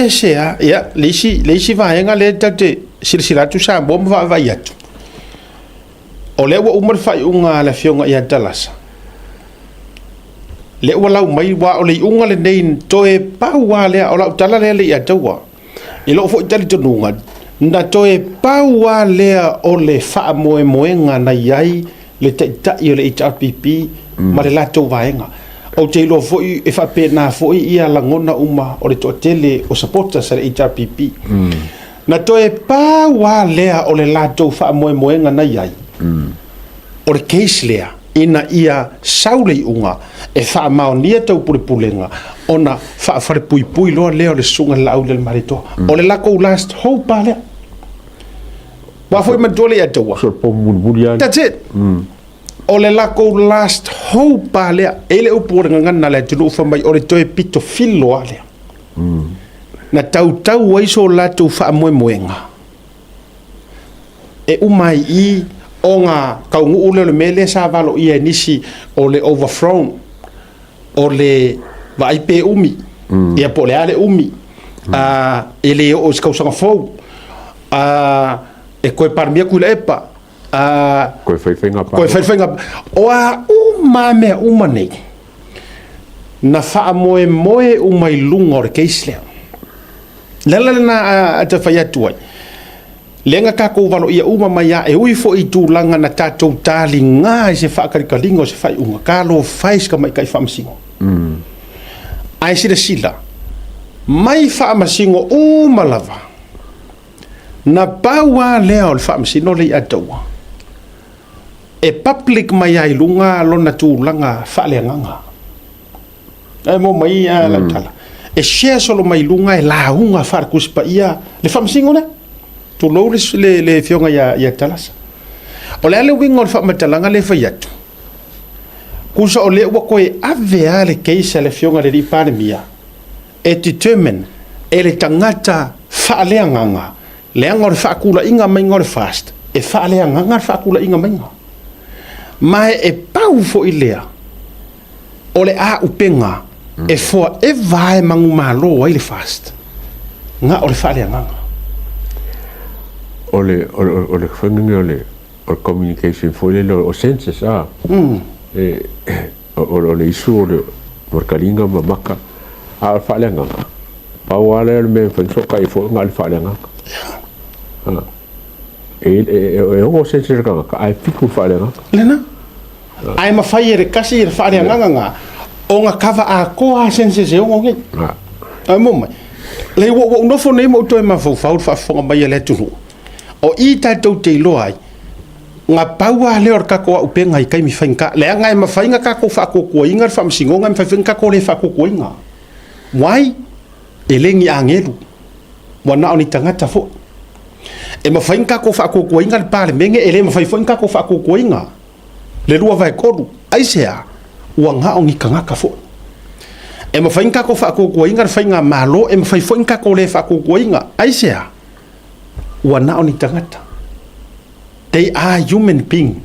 Ese a, ia, le isi, le isi vaega lea tatou te silasila atu Samoa ma vaavaai atu, o lea ua uma le faaiuga a le Afioga ia Talasa, lea ua lau mai, aua o le iuga lenei, toe pau lava lea, o lau tala lea le ia taua. I lou foi talitonuga, na toe pau lava lea o le faamoemoega na i ai le taitai o le HRPP ma le latou vaega. Ou te iloa foi e faapena foi ia lagona uma o le toatele o supporters a le HRPP. Na toe pau lava lea o le latou faamoemoega na i ai, o le case lea ina ia sau le iuga e faamaonia taupulepulega ona faafalepuipui loa lea o le Susuga i le Laaulialemalietoa. O le latou last hope lava lea. Aua foi manatua le ia taua. So pomu mulimuli lava. That's it. O le latou last hope lava lea. E i ai le upu o le gagana a le atunuu fai mai o le toe pito filo lava lea. Na tautau ai so latou faamoemoega e uma ai i ona taunuu lea o le mea lea sa valoia e nisi o le overthrown, o le vaai pe umi, ia po o le a le umi, e le oo i se tausaga fou, e toe Palemia Tuilaepa, Toe fai faiga toe fai faiga. O a uma mea uma nei, na faamoemoe uma i luga o le case lea. Le ala lena a te fai atu ai, lea na tatou valoia uma mai lava, e ui foi i tulaga na tatou taliga i se faatalikaliga o se faaiuga, talofa e i si tamaitai faamasino. Ae silasila, mai faamasino uma lava, na pau lava lea o le faamasino lea ia taua, e public mai lava i luga lona tulaga faaleagaga. E mo mai lau tala. E share solo mai luga e lauga faale-Tusi Paia le faamasino lea. Tulou le afioga ia Talasa. O le a le uiga o le faamatalaga lea e fai atu? Tusa o lea ua toe ave lava le case a le afioga i le alii Palemia e determine e le tagata faaleagaga, leaga o le faatulaiga maiga o le FAST, e faaleagaga le faatulaiga maiga. Ma e pau foi lea o le auupega e forever e manumalo ai le FAST, na o le faaleagaga. O le faiga lenei o le communication foi lele o census, o le issue o le taliga ma maka, a o le faaleagaga, pau lava lea o le mea e mafai ona fesootai ai foi na o le faaleagaga. E 6 census le tagata, ae 7 le faaleagaga. Lena. Ae mafai e le tasi le faaleagaga na ona kava atoa lava census e 6 nei. Ae mo mai. Le ua ou nofo nei ma ou toe mafaufau le faafofoga mai a le atunuu. O i tatou te iloa ai, na pau lava lea o le tatou auupega i taimi faigata. Leaga e mafai ona tatou faatuatuaina le faamasinoga, e mafai foi ona tatou le faatuatuaina. Why? E le ni agelu, ua na o ni tagata foi. E mafai ona tatou faatuatuaina le Palemene, e le mafai foi ona tatou faatuatuaina le 2/3. Aisea? Ua na o ni tagata foi. E mafai ona tatou faatuatuaina le faigamalo, e mafai foi ona tatou le faatuatuaina. Aisea? Ua na o ni tagata. They are human beings.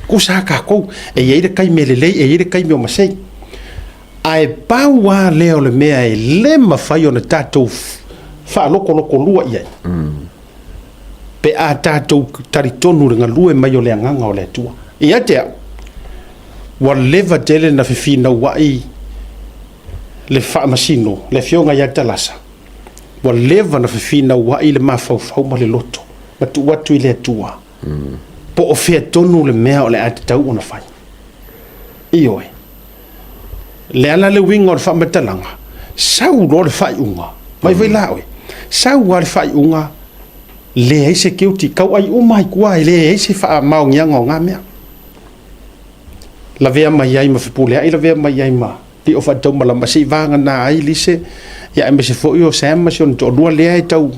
Tusa lava tatou, e i ai le taimi e lelei, e i ai le taimi o masei. Ae pau lava lea o le mea e le mafai ona tatou faalotoloto i ai, pe a tatou talitonu i le galue mai o le Agaga o le Atua. Ia te au, ua leva tele na fefinauai le faamasino, le afioga ia Talasa, ua leva na fefinauai le mafaufau ma le loto, ma tuu atu i le Atua, po o fea tonu le mea o le a tatau ona fai. Ioe. Le ala le uiga o le faamatalaga, sau loa le faaiuga, mai foi la oe, sau lava le faaiuga, leai se guilty, tauai uma ai tua, e leai se faamaoniaga o na mea. Lavea mai ai ma Fepuleai, lavea mai ai ma Lio Faataumalama, se i vagana ai Lise, ia aemaise foi o Sam ma si ona toalua lea e tau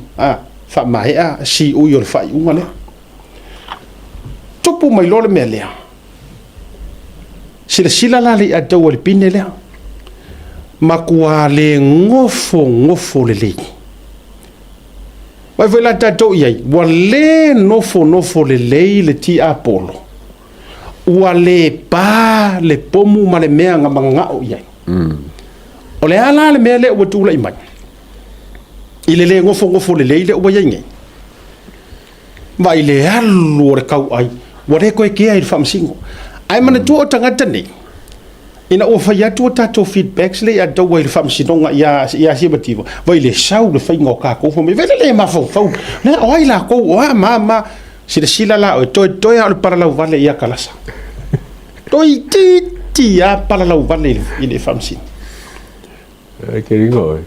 faamaea siui o le faaiuga lea. Tupu mai loa le mea lea, silasila la le ia tau a le pine lea, matua le nofo nofo lelei. Vaai foi la tatou i ai, ua le nofo nofo lelei le tiapolo, ua le pa le pomu ma le mea na mananao i ai. O le a la le mea lea ua tulai mai? I le lē gofogofo lelei lea ua i ai nei, ma i le alu o le tauai, ua le toe kea i le faamasino. Ae manatua o tagata nei, ina ua fai atu a tatou feedbacks lea ia taua i le faamasinoga ia ia Simativa, vai le sau le faiga o tatou fai mai, vai le le mafaufau, lea o ai latou, o a ma ma, silasila la oe, toetoe lava o le palalauvale ia Kalasa. Toeitiiti lava palalauvale i le faamasino. Ai te ringa oe.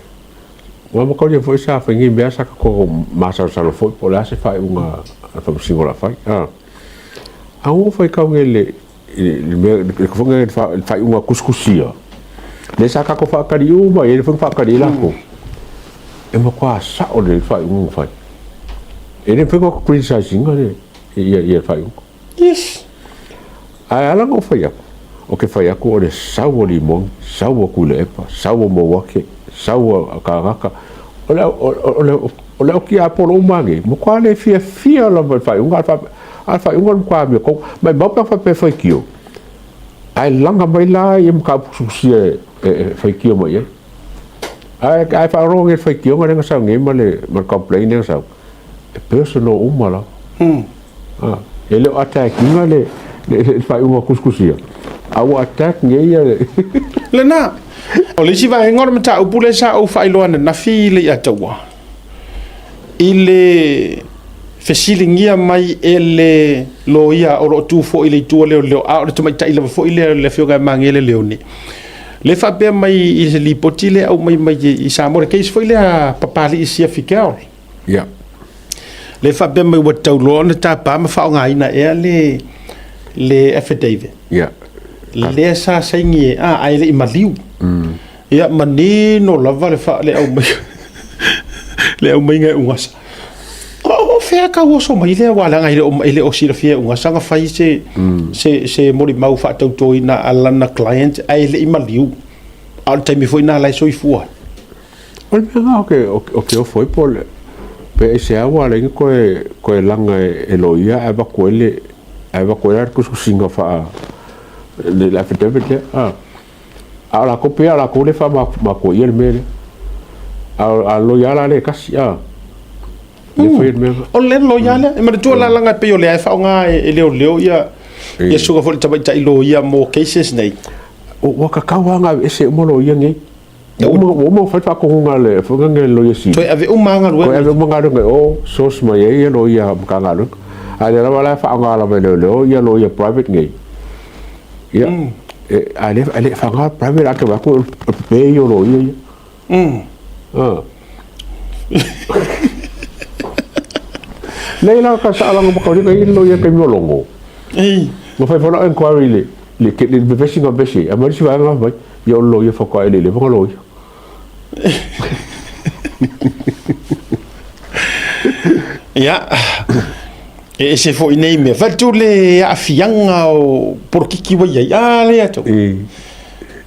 Ua makauli foi sa fai nei mea sa tatou masalosalo foi po o le a se faaiuga a le faamasino o le a fai. A. A ua faitau nei i le le mea le foi le faaiuga tusitusia lea sa tatou faatali uma i ai, lea foi na faatali ai latou. E matua sao lelei le faaiuga na fai. E le mafai ona criticize ina le ia ia le faaiuga. Yes. Ae ala ona ou fai atu, ou te fai atu o le sau o Limoni, sau o Tuilaepa, sau o Mouake, sau o Kagaka, o le, o le, o le au tiapolo uma nei, matua le fiafia lava i le faaiuga, a o le faaiuga o le matua amiotonu. Maimau pe a faapea e faitio, ae laga mai la ia mataupu tusitusia e faitio mai i ai. Ae, ae faalogo nei i le faitioga lea na sau nei ma le, ma le complaint lea na sau, e personal uma lava. Ah, e le o attack ina le, le, le faaiuga tusitusia, a ua attack nei ia le... Lena, o le isi vaega o le mataupu lea sa ou faailoa ananafi i le Iataua, i le fesiligia mai e le loia o lo o tu foi i le itu a leoleo, a o le tamaitai lava foi lea o le Afioga ia Magele Leone, lea faapea mai i se lipoti lea e aumai mai i Samoa, le case foi lea Papalii Siafi Carroll. Ia. Lea faapea mai ua tatau loa ona tapa ma faaaogaina ea le le affidavit. Ia. Lea sa saini e a ae le i maliu. Ia manino lava le fa le aumai le aumaiga e Ugasa. O fea tau oso mai lea aua leaga e le o e le o silafia e Ugasa na fai se se se molimau faatautoina a lana client ae le i maliu. A o le taimi foi lena la e soifua ai. O le mea lena ou te ofo ai po o le, pe aisea ua ala ai ona toe, toe laga e loia ae avatu ai le, ae avatu ai la le tusitusiga faa, le, le affidavit lea. A, a o latou pei o latou lea e faamatuaia le mea lea. A o a le loia la lea e tasi, a, lea e faia le mea lena. O le loia lea, e manatua la leaga e pei o lea e faaaoga e leoleo ia, ia susuga foi i le tamaitai loia mo cases nei. Ua tatau lava ona aveese uma loia nei. Ua uma ona fai le faatonuga a le foi lea Loia Sili. Toe ave uma lava galuega. Toe ave uma galuega i o, source mai ai ia loia Matagaluega. A o lea lava la e faaaoga lava e leoleo ia loia private nei. Ia, a o lea e le faaaoga private a te vaai atu o le pepe ia o loia ia. Nei la ka saalaga ma kaulika i loia taimi o logo. Na fai foi lau enquiry i le le le vevesi na vevesi ai, ae mai le isi vaega fai mai, ia o le loia faatoa e le leva ona loia. Ia, e ese foi nei mea. Fai atu le aafiaga o polokiki ua i ai. A lea atu.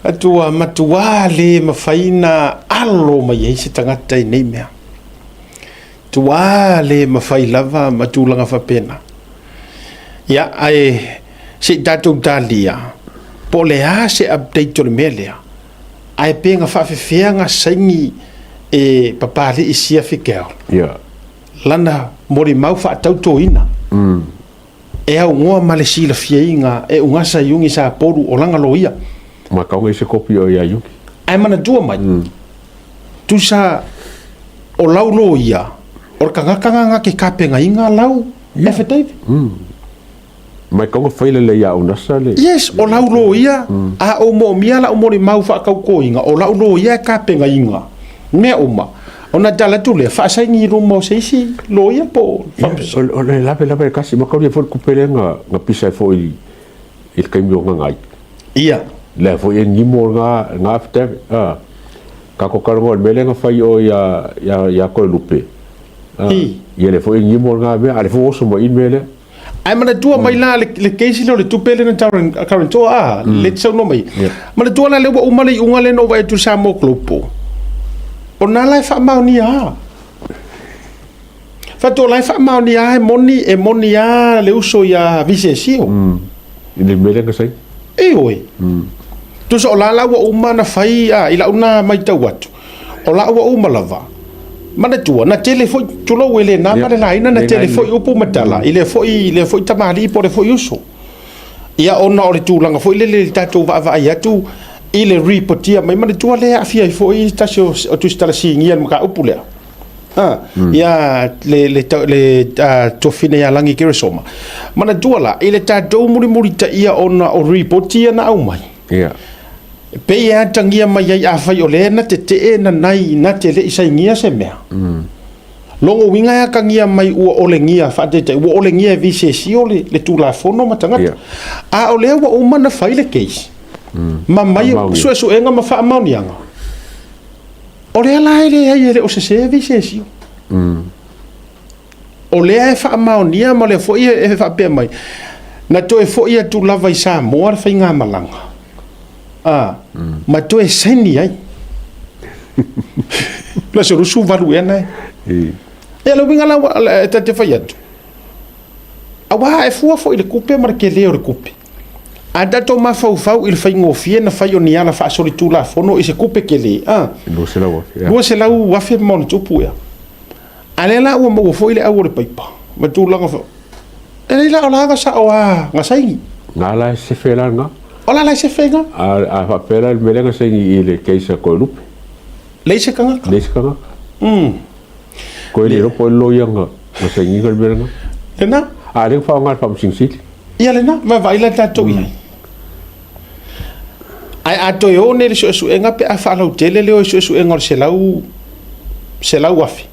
Atu ua matua le mafai ona alo mai ai se tagata i nei mea. Tua le mafai lava ma tulaga faapena. Ia, ae se i tatou talia, po o le a se update o le mea lea, ae pe na faafefea na saini e Papalii Siafi Carroll lana molimau faatautoina e aunoa ma le silafiaina e Ugasa Iuni Sapolu o lana loia. Ma tau ai se kopi o ia Iuni. Ae manatua mai, tusa o lau loia, o le tagata na te tapenaina lau affidavit. Mai tau na fai lelei ia Unasa le. Yes, o lau loia, a ou moomia lau molimau faatautoina, o lau loia e tapenaina mea uma. Ona tala atu lea, faasaini i luma o se isi loia po o O le lave lava e tasi, mataulia foi le tupe lea na pisa ai foi i le taimi o Gagai. Ia. Lea foi e gimo lena affidavit. Tatou talanoa i le mea lea na fai i o ia Toelupe. Ia lea foi e gimo lena mea, a o lea foi ua oso mai i i le mea lea. Ae manatua mai la le case lea o le tupe lea na guarantor a, lea e te saunoa mai. Manatua la lea ua uma le iuga lea na ou vaai atu i le Samoa Global. O lena la e faamaonia lava. Faatoa la e faamaonia lava e moni, e moni lava le uso ia Visesio. I le mea lea na saini. Ioe. Tusa o la la ua uma ona fai a, i lau na matau atu, o la ua uma lava. Manatua, na tele foi, tulou e le na ma le laina, na tele foi upu ma tala i lea foi tamalii po o lea foi uso. Ia ona o le tulaga foi lele i le tatou vaavaai atu i le ripotia mai, manatua lea e aafia ai foi se tasi o Tusitala Sinia i le mataupu lea. Ia le Tuafafine ia Lagi Keresoma. Manatua la, i le tatou mulimulitaia ona o ripoti ia na aumai, e pei e atagia mai ai afai o lea na tetee nanai na te le i sainia se mea. Lona uiga e atagia mai ua olegia faataitai, ua olegia e VCC le Tulafono ma tagata. A o lea ua uma na fai le case ma mai suesuega ma faamaoniaga. O lea la e leai e le o sese VCC. O lea e faamaonia ma o lea foi e faapea mai, na toe foi atu lava i Samoa le faigamalaga, a, ma toe saini ai. Le aso 28 ea na e. Ia, le uiga la e ta te fai atu, aua e fua foi i le tupe ma le tele o le tupe. A tatou mafaufau i le faigofie na fai o ni ala faasolitulafono i se tupe tele, a, 200,000. 200,000 ma ona tupu ea. A lea la ua maua foi le au o le paipa ma tulaga foi. E leai la o la na sao a na saini. Na la e sefe la na. O la la e sefe na. A faapea la le mea lea na saini i le case a Toelupe. Leai se tagata. Leai se tagata. Koe le iloa po o le loia na saini ina le mea lena. Lena. A lea na faaaoga e le Faamasino Sili. Ia lena, vaavaai la tatou i ai. Ae a toe o nei i le suesuega pe a faalautele le o i suesuega o le 100,000.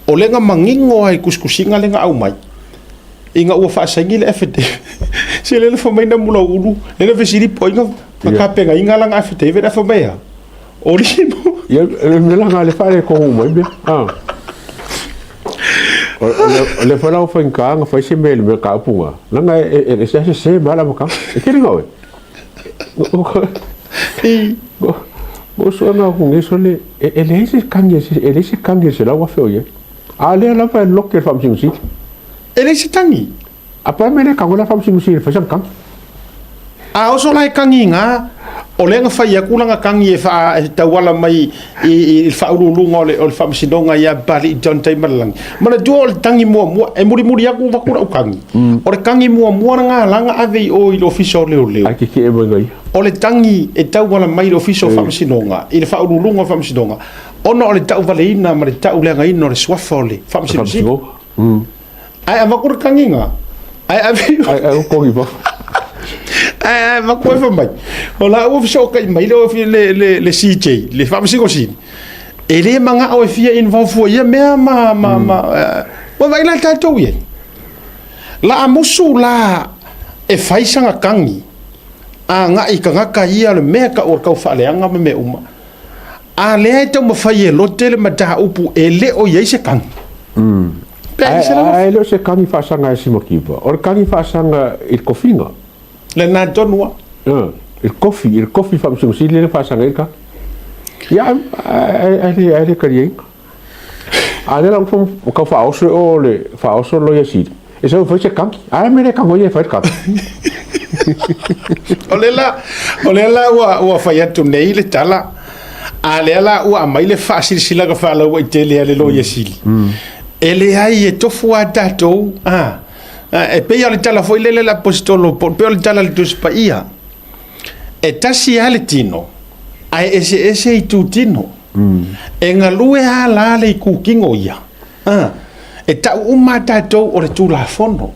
O lea na manino lava i tusitusiga lea na aumai, ina ua faasaini le affidavit. Se lea na fai mai Namulauulu, lea na fesili po o ai na tapenaina lana affidavit, ae fai mai e a? O Limo. Ia, le mea la lena lea e faaletonu uma ai mea. O lea foi la ua faigata ona fai se mea i le mea mataupu lena, leaga e ese lava sese mai lava le amataga. E tele na oe. O suega atu nei sole, e leai se tagi, e leai se tagi a le 100,000 o i ai. A o lea lava e lote le Faamasino Sili. E leai se tagi. A pa mea lea tago la Faamasino Sili e fai sana tagi. A oso la e tagi ina, o lea na fai atu lana tagi e faa e tauala mai i le faauluuluga o le Faamasinoga ia Papalii John Taimalelagi. Manatua o le tagi muamua, e mulimuli atu avatu lau tagi. O le tagi muamua lena la na ave i o i le Ofisa o Leoleo. Ai tetee mai na ia. O le tagi e tauala mai i le Ofisa o Faamasinoga, i le faauluuluga o le Faamasinoga, ona o le tauvaleina ma le tauleagaina o le suafa o le Faamasino Sili. Ae avatu le tagiga, ae ave i Ae ua togi fafo. Ae avatu ae fai mai, o la ua fesootai mai le CJ, le Faamasino Sili, e le manao e fia involve fua i ia mea ma, ma, ma, ua vaai la tatou i ai. La a musu la e fai sana tagi agai i tagata ia o le mea e tau o le taufaaleaga ma mea uma. A lea e taumafai e lote le mataupu e le o i ai se tagi. Pe ai se lava. Ae le o se tagi faasaga e Simakiva, o le tagi faasaga i le tofiga. Lena tonu a. I le tofi, i le tofi Faamasino Sili lea na faasaga ai le tagi. Ia, ae le taliaina. A lea la ua tau faaoso e o le faaoso le Loia Sili, e sau e fai se tagi. A e mea le tago ia e fai le tagi. O lea la, o lea la ua fai atu nei le tala, a lea la ua aumai le faasilasilaga faalauaitele a le Loia Sili. E leai, e tofu lava tatou, a, e pei o le tala foi lele a le Aposetolo o Paulo, e pei o le tala a le Tusi Paia, e tasi lava le tino, ae eseese itutino. E galue lava la le itutino ia, e tau uma lava tatou o le Tulafono,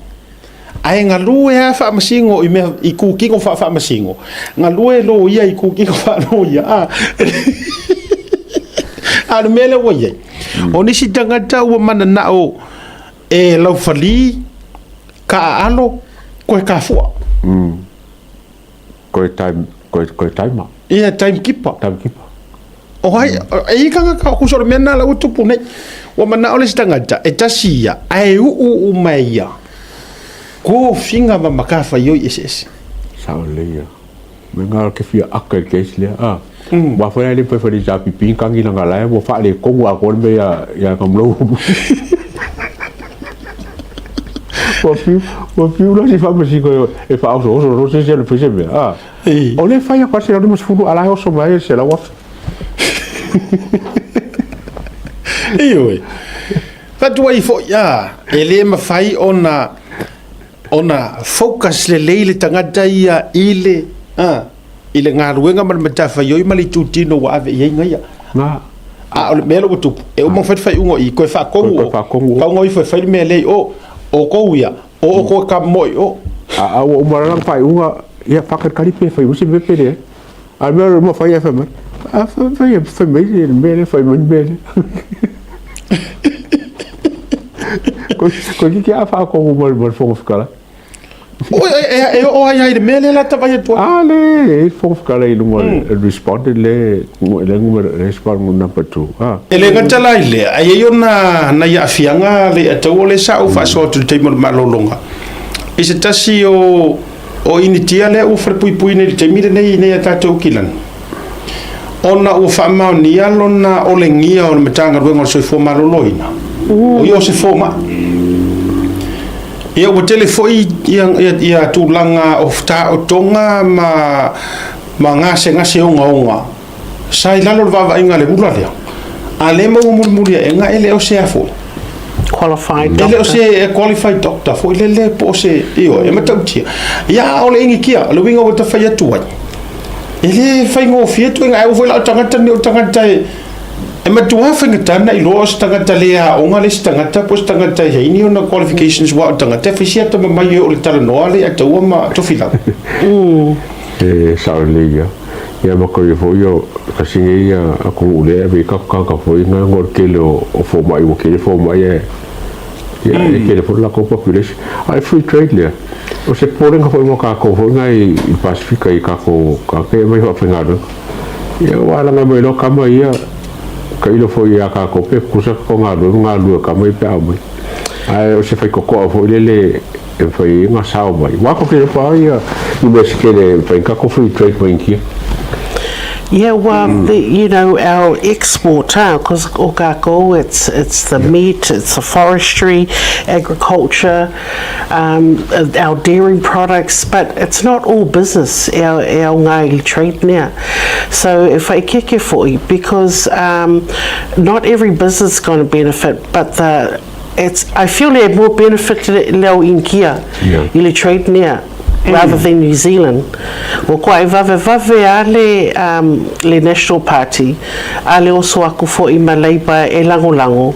ae galue lava faamasino i mea itutino faafaamasino, galue loia i itutino faaloia. A o le mea lea ua i ai, o nisi tagata ua mananao e laufali, taaalo, toe kafua. Koe time, koe, koe taima. Ia, timekeeper. Timekeeper. O ai, e i tagata o kusa o le mea nā la ua tupu nei. Ua manao le isi tagata, e tasi ia, ae uu uma e ia, tofiga ma matafaioi eseese. Sao lelei ia. Mea ngā ke fia aka i le case lea. Ah. Aua foi la e le mafai foi e le HRPP ni tagi leaga la e ua faaletonu atoa le mea ia, ia Kamulou. Ua fiu, ua fiu la si faamasino e faaosooso loa se isi alu e fai se mea. Ah. O lea e fai atu lava le 150 a o la e oso mai ai le 100,000. Ioe. Fatuai foi a e le mafai ona ona focus lelei le tagata ia i le a i le galuega ma le matafaioi ma le itutino ua ave i ai gaia. Na. A o le mea lea ua tupu, e uma ona fai le faaiuga i toe faatonu o. Faatonu o. Tau ifo e fai le mea lea i o. O tou ia, o o toe kamoe i o. A ua uma la faaiuga, ia faatalitali pe fai mai se mea pe leai. A o le mea ua fai ae fai mai, a fai fai mai le mea lea, fai mai le mea lea. Koe a faatonu ma le Fofoga Fetalai. E oo ai ai le mea lea la tavai atu ai. A le e Fofoga Fetalai i luga le responded le le numero respond number 2. Ah. E le gata la i lea, ai ai ona nai aafiaga le atau o le sa ou faasoa atu i le taimi o le malologa. I se tasi o o Initia lea ua falepuipui nei i le taimi lenei nei a tatou kilani. Ona ua faamaonia lona olegia o le Matagaluega o le Soifua Maloloina, o ia o se fomai. Ia ua tele foi ia, ia, ia tulaga o taotoga ma, ma gasegase ogaoga sa i lalo o le vaavaaiga a le ula lea. A lea maua mulimuli aega e le o se a foi. Qualified E le o se qualified doctor foi lele po o se, ioe, e matautia. Ia a o le initia, o le uiga ua ta fai atu ai. E le faigofie tuaiga, ae ua foi la o tagata nei o tagata e, e matua faigata ona iloa o se tagata le aoga le isi tagata po o se tagata e i ai ni ona qualifications aua o tagata e fai si atamamai e o le talanoa le ataua ma tofilau. E sao lelei ia. Ia ma koia foi o tasi nei ia atunuu lea e ave i kakakaka foi nga ngo le tele o fomai ua tele fomai e ia e tele foi le latou population. A o le free trade lea, o se popolega foi mo tatou foi nga i le Pasefika i tatou tagata ia e aumai faafaigaluega. Ia ua alaga mai loa tama ia tailo foi ia tatou pe tutusa tatou galuega galulue tama ia pe a omai. Ae o se faitotoa foi lele e mafai ai ona sao mai. Ua tatou te iloa pa ia i mea se tele e mafai ai ona tatou free trade ma Initia. Yeah, well, the, you know, our export, huh, because o kākou, it's the meat, it's the forestry, agriculture, our dairy products, but it's not all business, e au, e au ngā i trade nea. So, e whaikeke foi, because not every business is going to benefit, but the, it's, I feel e more benefit le leo Initia i le trade nea, rather than New Zealand. Ua kua e vavevave a le, um, le National Party, a le oso aku foi ma Labour e lagolago.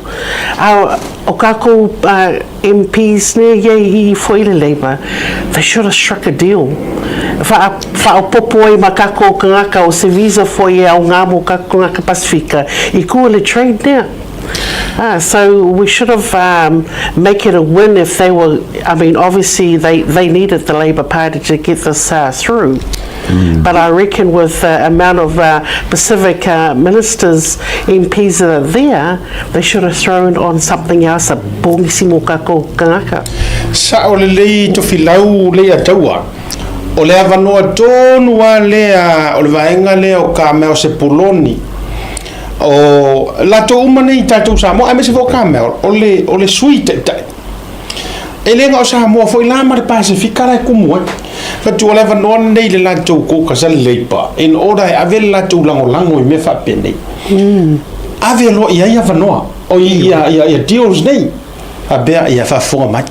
A o kākou uh, MPs ne ia i foi le Labour, they should have struck a deal. Wha, whaopopo ai ma kākou kangaka o se visa foi e au ngā mo kākou kangaka Pasifika i kua le trade nea. Ah, so we should have make it a win if they were, I mean, obviously they, they needed the Labour Party to get this uh, through. But I reckon with the amount of uh, Pacific uh, ministers, MPs that are there, they should have thrown on something else, a pōgisi mo kākou kangaka. Sao lelei Tofilau lea taua. O le avanoa tonu lava lea o le vaega lea o ka mea o Sepuloni. O latou uma nei tatou Samoa aemaise foi o ka mea o le, o le sui taitai. E le na o Samoa foi la ma le Pasefika la e kumu ai. Fatu o le avanoa lenei i le latou caucus a le Labour in order e ave le latou lagolago i mea faapenei. Ave loa i ai avanoa o ia, ia, ia deals nei. Faapea ia faafofoga mai.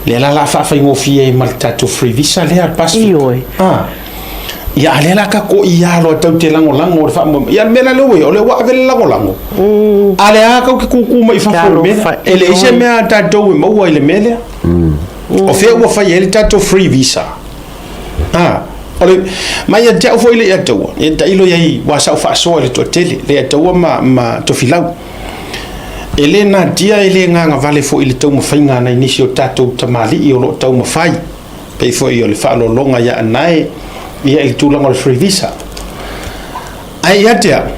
Lea la la faafaigofie ai ma le tatou free visa lea a le Pasefika. Ioe. Ah. Ia a lea la ka ko ia loa tau te lagolago o le faamoemoe. Ia le mea la lea ua i ai, o lea ua ave le lagolago. A le a kau ke kūkū mai i fafo i le mea lea. E leai se mea a tatou e maua i le mea lea. O fea ua fai ai le tatou free visa. Ah, o le, ma ia te au foi le ia taua. Ia tailo i ai ua sa ou faasoa i le toatele, le ia taua ma, ma Tofilau. E le natia e le gagavale foi i le taumafaiga a nai nisi o tatou tamalii o lo o taumafai, pei foi o le faaaloaloga ia Anae ia i le tulaga o le free visa. Ae ia te au,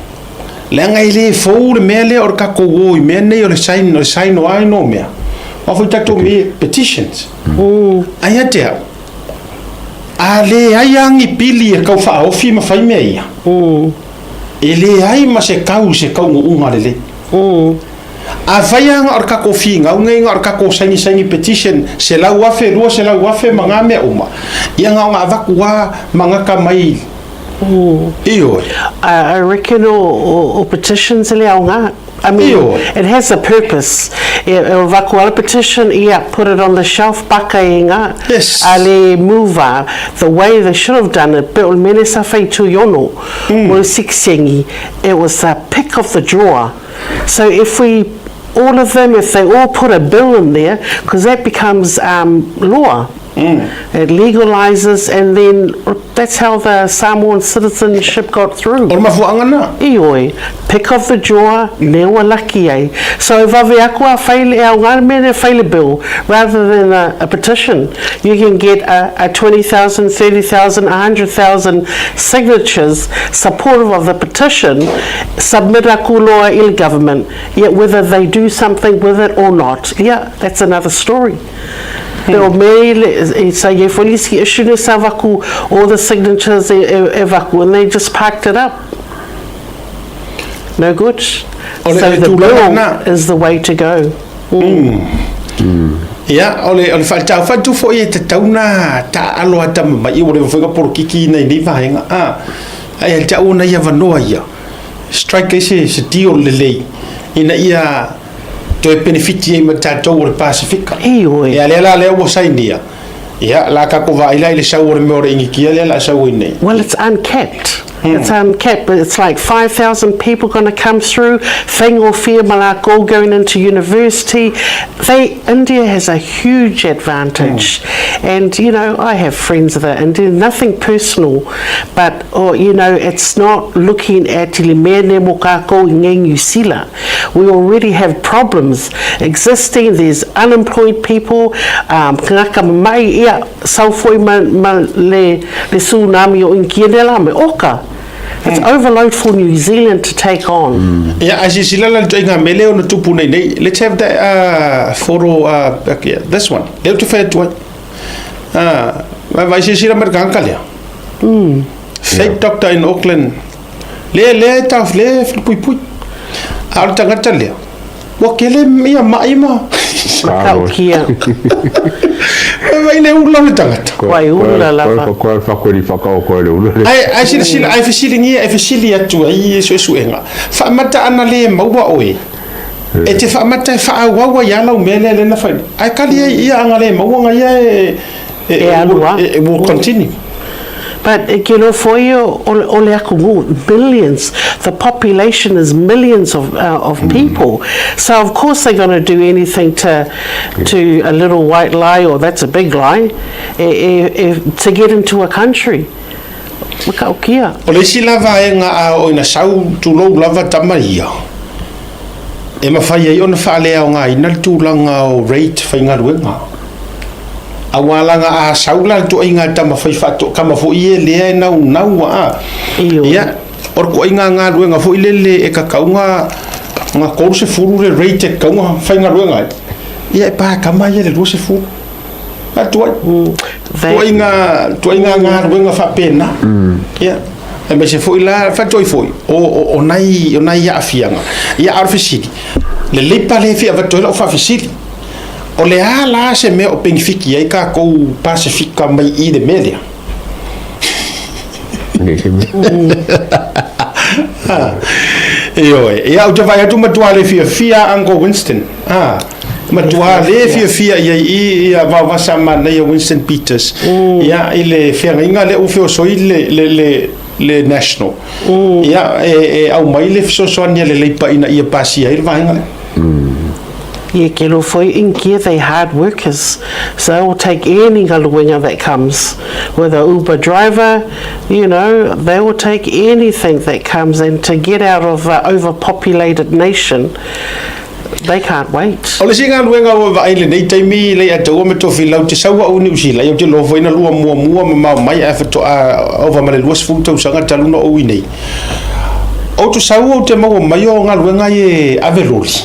leaga e le fou le mea lea o le tatou o i mea nei o le sign, o le sign o a no mea. Aua foi tatou me petitions. Ae ia te au, a leai lava ni pili e tau faaofi ma fai mea ia, e leai ma se tau i se taunuuga lelei. Afai lava na o le tatou finau nei, na o le tatou sainisaini petition 100,000, 200,000 ma na mea uma, ia na ona avatu lava ma gata mai. Ioe. I reckon o petitions e le aoga. I mean, it has a purpose. E, e vaku ala petition, ia, put it on the shelf, baka e ngā. Yes. A le move a, the way they should have done it, pe o le mene sa whai tu yono, mm. o siksengi, it was the pick of the drawer. So if we, all of them, if they all put a bill in there, because that becomes um, law. Mm. It legalizes and then that's how the Samoan citizenship got through. O le mafuaaga na. Ioe. Pick of the drawer, lea ua laki ai. So e vave aku a fai le aoga le mea lea fai le bill rather than a, a petition. You can get a, a 20,000, 30,000, 100,000 signatures supportive of the petition, submit aku loa i le government. Yet whether they do something with it or not, yeah, that's another story. Pe o me i sa ye fo lisi issue ne sa vaku all the signatures e, e, e vaku and they just parked it up. No good. O le, So le the tulaga bill na. is the way to go. Ia, o le, o le faataufatu foi e tatau na taaalo ata ma mai ua leva foi ka polokiki ina i nei vaega. A, ai a tau ona ia vanoa ia. Strike ai se, se deal lelei ina ia toe penefiti ai ma tatou o le Pasifika. Ioe. Ia, lea la lea ua sainia. Ia, la kako vaai la i le sau o le mea o le Inikia lea la sau ai nei. Well, it's uncapped. It's uncapped, but it's like 5,000 people going to come through. Faigofie ma lakou going into university. They, India has a huge advantage. And, you know, I have friends that are Indian, nothing personal, but, oh, you know, it's not looking at i le mea nei mo kākou i ngei New Sila. We already have problems existing, there's unemployed people, um, kangaka mai ia, sau foi ma, ma le, le tsunami o Inkia nei la me oka. It's mm. overload for New Zealand to take on. Mm. Yeah, ai silasila la le ituaiga mea lea ona tupu nei nei. Let's have that uh, photo uh, back here. This one. Lea ou te fai atu ai. Ah, vai vai silasila mai le tagata lea. Mm. Fake yeah. doctor in Auckland. Lea lea e tau lea e puipui. A o le tagata lea. Ua kele ia mai ma. Mataukia. Vai le ula o le tagata. Vai ula lava. Koe koe whakoe whakao koe le ula. Ai ai silasila ai fesiligia e fesili atu ai i suesuega. Faamata ana le maua oe. E te faamata e faaauau ai a lau mea lea lea na fai. Ai kali ai ia anga le maua nga ia e E alu a. It will continue. But e ke nofo ia o le akunuu, millions, the population is millions of, uh, of mm. people. So of course they're going to do anything to, to a little white lie, or that's a big lie, e, e, e, to get into a country. Whakaokia. O le isi la vaega a o ina sau tulou lava tama ia, e mawhai ai ona whaaleaogaina le tulaga o rate faigaluega. Aua laga a sau la le toaiga tama fai faato kama foi e lea e naunau a. Ia, o le toaiga galuega foi lele e kakau ga ga 30 le rate e kakau ga faigaluega ai. Ia e pa kama ia le 20. A tuai. Toaiga toaiga galuega faapena. Ia. Aemaise foi la faatoi foi o o o nai o nai aafiaga. Ia a o le fesili, lelei pa le fia avatu ai lau faafesili. O le a la se mea o penifiki ai kākou Pasifika mai i le mea lea? Ioe, ia ou te vaai atu matua le fiafia Uncle Winston. Ah, matua le fiafia ia i ia vaovasa manaia Winston Peters. Mm. Ia i le feagaiga lea ua feosoi le le le le national. Mm. Ia e, e au mai le fesoasoani a le Leipa ina ia pasia ai le vaega lea. Mm. Ye ke lo foi in kia they hard workers so they will take any galuega that comes with a Uber driver you know they will take anything that comes and to get out of a overpopulated nation they can't wait. O le isi galuega ua vaai i lenei taimi lei ataua ma Tofilau te sau au i Niu Sila, ia ou te iloa foi na lua muamua mamao mai ae faatoa ova ma le 20 tausaga talu na ou i nei. Ou te sau ou te maua mai o galuega e ave loli.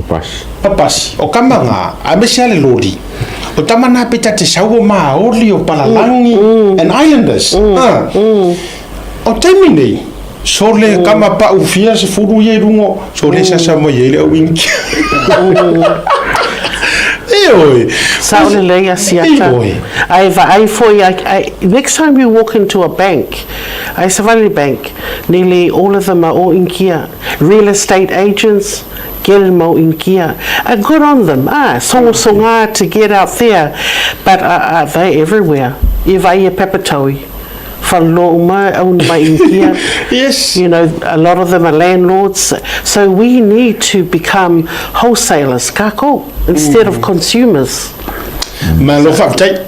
Pasi. Papasi. O kama ngā, aemaise a le loli. O tama nā pe ta te sau o Māori, o Palalangi, mm, and Islanders. Mm, ah. mm. O taimi nei, sole mm. kama pa'u fia se fulu ia i runga, sole mm. sasa mai ai le au inki. Ioe. Sao lelei Asiata. Ioe. Ae vaai foi, next time you walk into a bank, ai Savali Bank, nearly all of them are all Inkia. Real estate agents, get them all Inkia. Good on them. Ah, songa to get out there. But they're everywhere. E vai e Papatoe. Whaloa uma owned by Inkia. Yes. You know, a lot of them are landlords. So we need to become wholesalers, kako, instead of consumers. Malo faafetai.